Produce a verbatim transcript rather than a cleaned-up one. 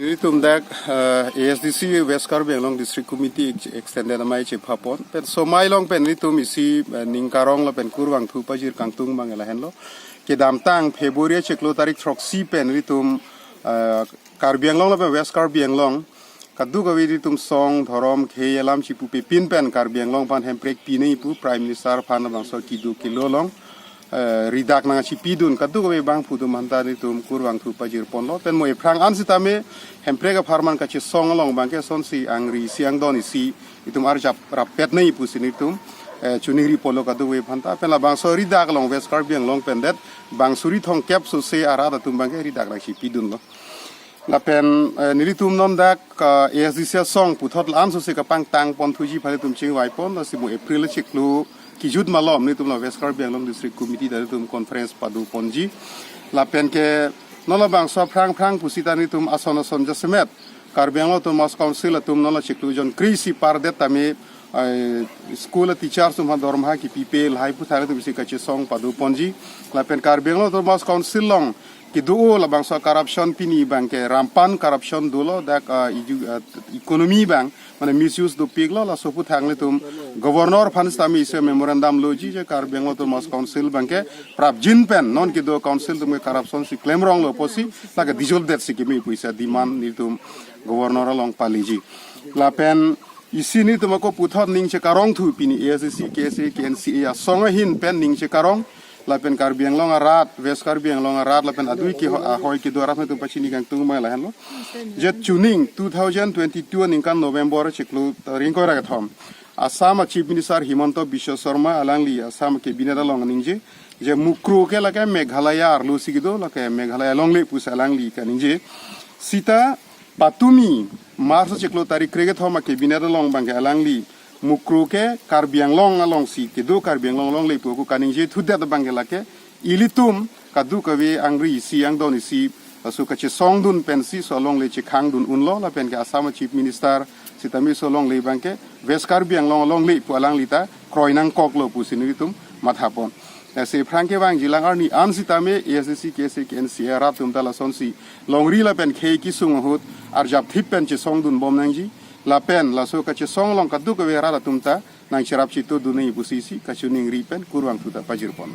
Nelitum dak, eh, A S D C West Karbi Anglong District Committee ex-, extended amei chepapon. Pen somai along pen nelitum isi, eh, ning karong lapen kurvangthu pajir kangtung abang lahenlo. Kedamtang February chiklo tarik throksi pen nelitum, eh, Karbi Anglong lapen West Karbi Anglong kadokave nelitum song, dhorom, khei, alam chipupe pin pen Karbi Anglong aphan hemprek pinei pu Prime Minister aphan labangso kedo kelo along, eh, ridak nangchipidun kadokave abangphu atum aphanta nelitum kurvangthu pajirponlo. Pen mo ephrang an sitame hemprek apharman kachesong along abangke sonsi angri isi angdon isi itum arjap rappetnei pusi nelitum, eh, choningriponlo kadokave aphanta. Pen labangso ridak along West Karbi Anglong pen det bang suri thomkep sose arat atum abangke ridak nangchipidunlo. Lapen, eh, nelitum non dak, eh, A S D C asong puthot la-an sose kapangtangponthuji aphan nelitum chingvaipon, lasi mo April chiklo kejut malom nelitum la West Karbi Anglong District Committee ta nelitum conference padoponji. Lapen ke non labangso aphrang aphrang pusita nelitum ason ason jasemet Karbi Anglong Autonomous Council atum non la chiklo jon kre-isi pardet tame, eh, school teachers atum aphan dormaha kipipe lahai aputhak nelitum isi kachesong padoponji. Lapen Karbi Anglong Autonomous Council along kedo labangso corruption pini abangke rampant corruption dolo, dak, ah, edu-, ah, economy abang mane misuse dopiklo, laso aputhak nelitum Governor aphan sitame isi memorandum loji je Karbi Anglong Autonomous Council abangke prapjin pen non kedo council atum ke corruption si klemronglo pusi lake dissolve detsi keme pu isi demand nelitum Governor along paliji. Lapen isi nelitum ako puthot ning chekarongthu pini A S D C, K S A, K N C A asong ahin pen ning chekarong. Lapen Karbi Anglong arat, West Karbi Anglong arat, lapen adui ke ho-, ahoi kedo arat nelitum pachini kangtung abang lahenlo. Je chuning two thousand twenty-two aningkan November chiklo tarik ingkoi ra kethom, Assam a Chief Minister Himanta Biswa Sarma alangli Assam Cabinet along ningje, je Mukroh ke lake Meghalaya arlo si kedo, lake Meghalaya longle pusi alangli kaningje. Sita patumi March chiklo tarik kre kethom a Cabinet along abangke alangli Mukroh ke Karbi Anglong alongsi kedo, Karbi Anglong longle pu ako kaningje thudet abangke lake ilitum kadokave angri isi angdon isi laso kachesongdun pensi laso alongle chekhangdun unlo, lapen ke Assam Chief Minister sitame laso alongle abangke West Karbi Anglong alongle pu alangli ta kroi nangkoklo pusi nelitum mathapon. Lasi aphrang kevangji lang arni an sitame A S D C, K S A, K N C A arat atum ta lasonsi longri lapen khei kesung ahut arjapthip pen chesongdunbom nangji. Lapen laso kachesong along kadokave arat atum ta nangcherap chitodun nangji pusi isi kachiningri pen kurvangthu ta pajirpon.